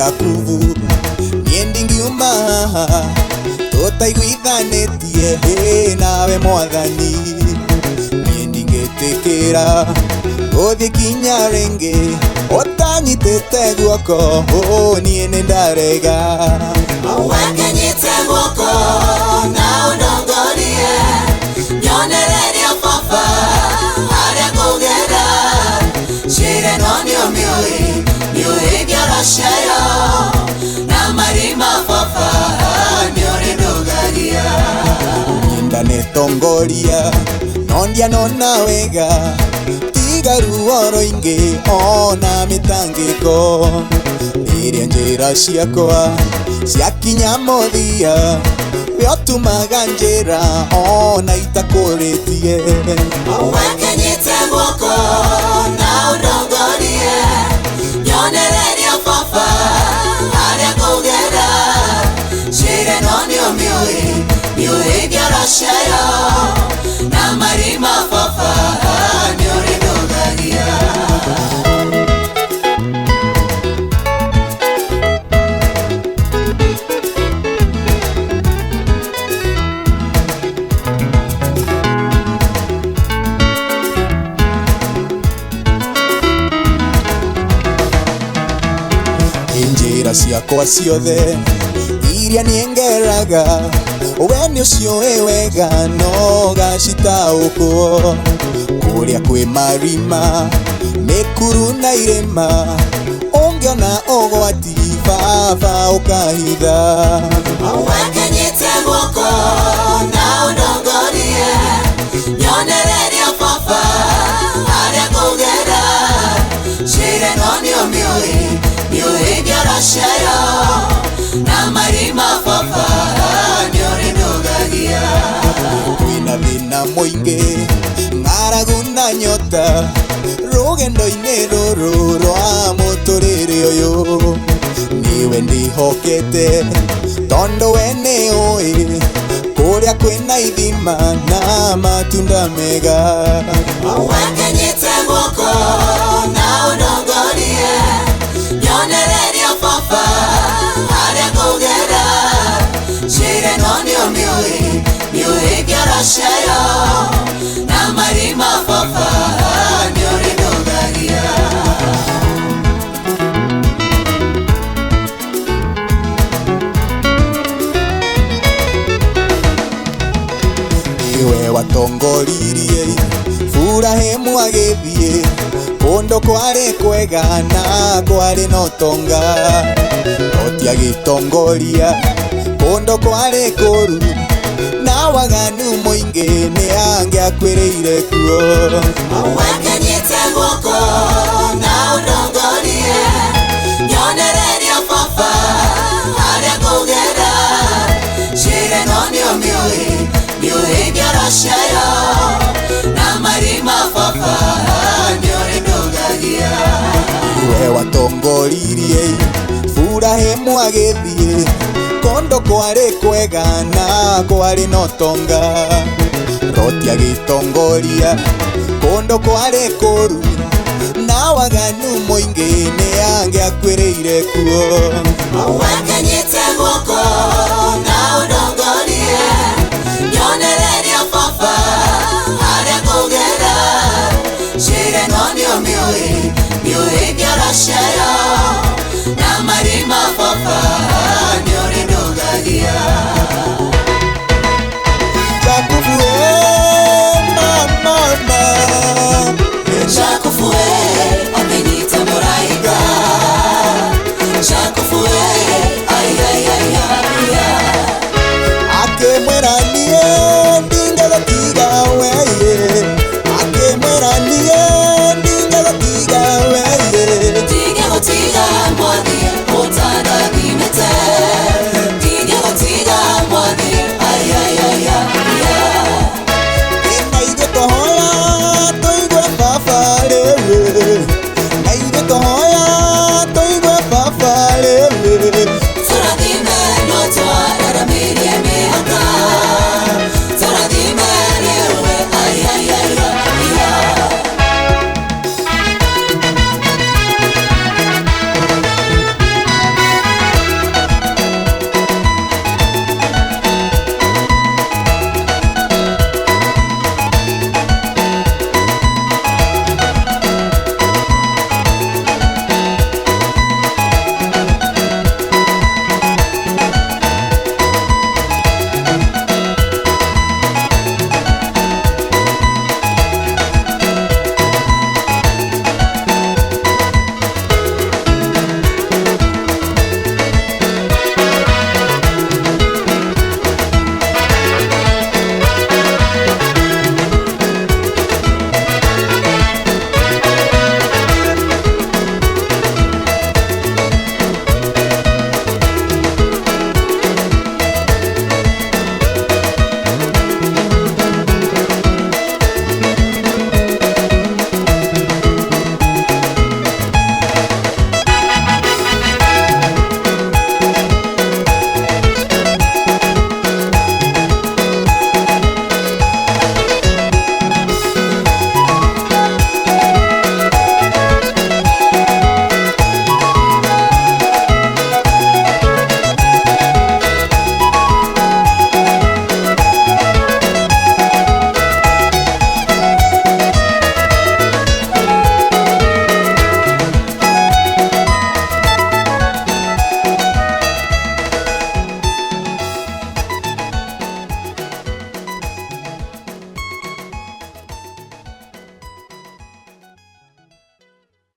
Jakubu niĩ ndingiuma haha tũtaiguithanĩtie nawe mwathani niĩ ndingĩtĩkĩra gũthiĩ kinya rĩngĩ ũtanyitĩte guoko niĩ nĩ ndarega. Wekenyite guoko na ũndongorie nyonereria baba harĩa ngũgera njĩra ĩno nĩũmĩũĩ nĩũĩ ngero ciayo na marima baba nĩũrĩndũgagia. Ndanĩtongoria no ndianona wega tiga ruo rũingĩ ona mĩtangĩko rĩrĩa njĩra ciakwa ciakinya mũthia we ũtumaga njĩra ona itakũrĩtie. Wekenyite guoko na ũndongorie nyonereria baba harĩa ngũgera njĩra ĩno nĩũmĩũĩ nĩũĩ ngero ciayo na marima baba nĩũrĩndũgagia. Njĩra ciakwa ciothe iria niĩ ngeraga we nĩ ũciũĩ wega no gacitaũkwo kũrĩa kwĩ marima mĩkuru na irĩma ũngĩona ũgwati baba ũkahitha. Wekenyite guoko na ũndongorie nyonereria baba harĩa ngũgera njĩra ĩno nĩũmĩũĩ nĩũĩ ngero ciayo na marima baba nĩũrĩndũgagia. Kwĩna thĩna mũingĩ ng'aragu na nyota rũgendo-inĩ rũrũ rwa mũtũrĩre ũyũ nĩwe ndĩhokete tondũ we nĩũĩ kũrĩa kwĩna ithima na matunda mega. Wekenyite guoko na ũndongorie nyonereria baba harĩa ngũgera njĩra ĩno nĩũmĩũĩ nĩũĩ ngero ciayo na marima baba nĩũrĩndũgagia. Nĩwe watongoririe Burahĩmu agĩthiĩ kũndũ kwarĩ kwega na kwarĩ na ũtonga Loti agĩtongoria kũndũ kwarĩ kũũru na waganu mũingĩ nĩ angĩakuĩrĩire kuo. Wekenyite guoko na ũndongorie nyonereria baba harĩa ngũgera njĩra ĩno nĩũmĩũĩ nĩũĩ ngero ciayo na marima baba nĩũrĩndũgagia. Nĩwe watongoririe Burahĩmu agĩthiĩ kũndũ kwarĩ kwega na kwarĩ na ũtonga Loti agĩtongoria kũndũ kwarĩ kũũru na waganu mũingĩ nĩ angĩakuĩrĩire kuo. Wekenyite guoko na